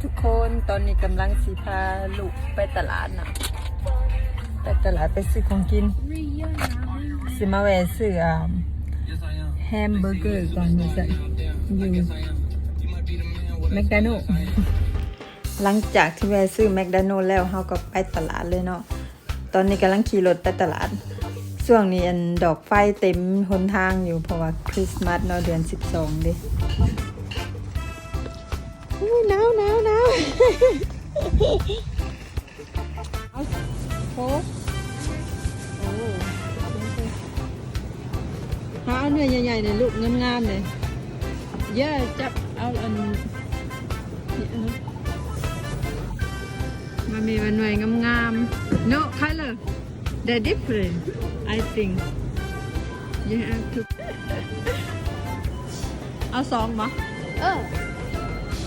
ທຸກຄົນ ຕອນນີ້ກຳລັງຊິພາລູກໄປຕະຫຼາດເນາະ ໄປຕະຫຼາດໄປຊື້ຂອງກິນ ຊິມາແວ່ຊື້ ອ່າ ແຮມເບີເກີກ່ອນວ່າຊັ້ນ ຢູ່ແມັກດາໂນ. ຫຼັງຈາກທີ່ແວ່ຊື້ແມັກດາໂນແລ້ວ ເຮົາກໍໄປຕະຫຼາດເລີຍເນາະ. ຕອນນີ້ກຳລັງຂີ່ລົດໄປຕະຫຼາດ. ຊ່ວງນີ້ ອັນ ດອກໄຟເຕັມຫົນທາງຢູ່ ເພາະວ່າຄຣິສມາສເນາະ ເດືອນສິບສອງເດ້. ໂອ້ຍ ໜາວ ໜາວ ໜາວ. ໂອ້ ເອົາເນື້ອໃຫຍ່ໆ ນີ້ລູກ ງາມໆ ນີ້. ເຢ້ ຈັບເອົາອັນນີ້ ມາມີວ່າໜ່ວຍງາມໆ No, Kyler, they're different, I think. You have to ເອົາສອງບໍ່? ເອີ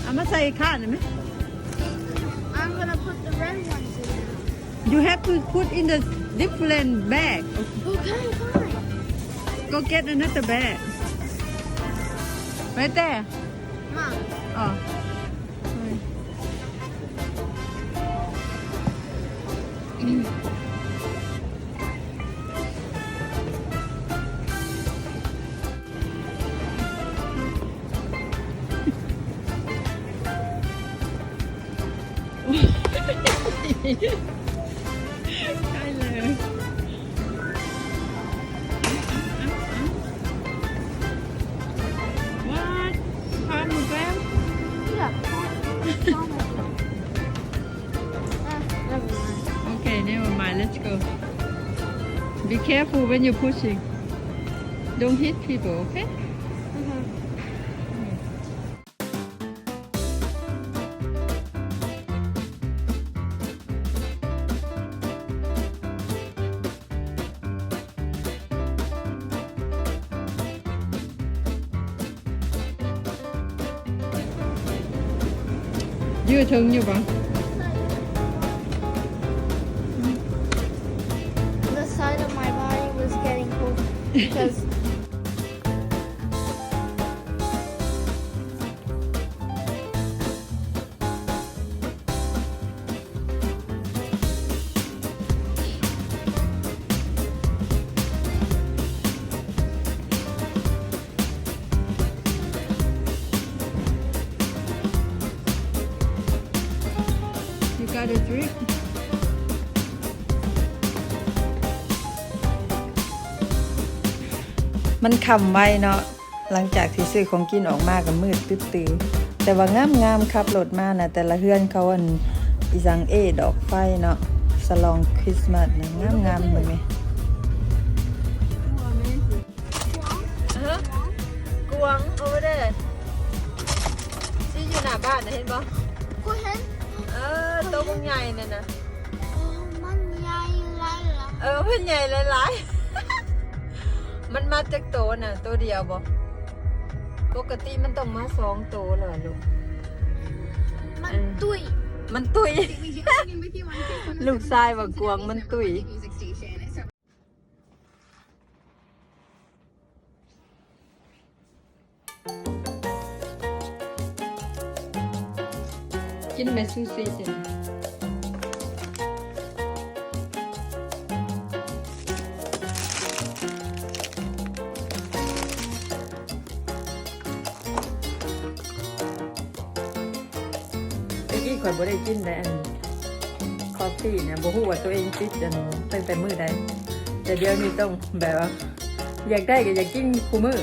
ເອົາມາໃສ່ຂ້າງນັ້ນແມະ. I'm gonna put the red ones in there. You have to put in the different bag. Okay, fine. Go get another bag. Right there. Mom. Oh. Kyler. What? Palm oil? Yeah, palm, palm oil. Ah, never mind. Okay, never mind. Let's go. Be careful when you're pushing. Don't hit people, okay? Mm-hmm. ຢູ່ເທິງຢູ່ບໍ່? The side of my body was getting cold because You got a drink? ມັນຄ່ຳໄວເນາະ. ຫຼັງຈາກທີ່ຊື້ຂອງກິນອອກມາກໍມືດຕຶບຕື ແຕ່ວ່າງາມໆ ຂັບລົດມານະ ແຕ່ລະເຮືອນເຂົາ ອັນ ອີສັງ ເອດອກໄຟເນາະ ສະຫຼອງຄຣິສມາສນະ ງາມໆ ເບິ່ງແມະ. ເອີ ກວາງ over there. ຊິຢູ່ໜ້າບ້ານນະ ເຫັນບໍ່? ກູເຫັນ. ເອີ ໂຕບັກໃຫຍ່ນັ້ນນະ. ມັນໃຫຍ່ຫຼາຍໆ. ເອີ ມັນໃຫຍ່ຫຼາຍໆ. ມັນມາຈັກໂຕນະ? ໂຕດຽວບໍ່? ປົກກະຕິມັນຕ້ອງມາສອງໂຕແລ້ວລູກ. ມັນ ເອີ ຕຸ້ຍ ມັນຕຸ້ຍ. ລູກຊາຍວ່າກວາງມັນຕຸ້ຍ. ກິນແມ່ຊູຊິຊິ. ແຕ່ກີ້ຂ້ອຍບໍ່ໄດ້ກິນໄດ໋ ອັນ ຄອບຟີນະ ບໍ່ຮູ້ວ່າຕົວເອງຕິດ ອັນ ຕັ້ງແຕ່ມື້ໃດ ແຕ່ດຽວນີ້ຕ້ອງແບບວ່າ ຢາກໄດ້ກໍຢາກກິນຄູ່ມື້.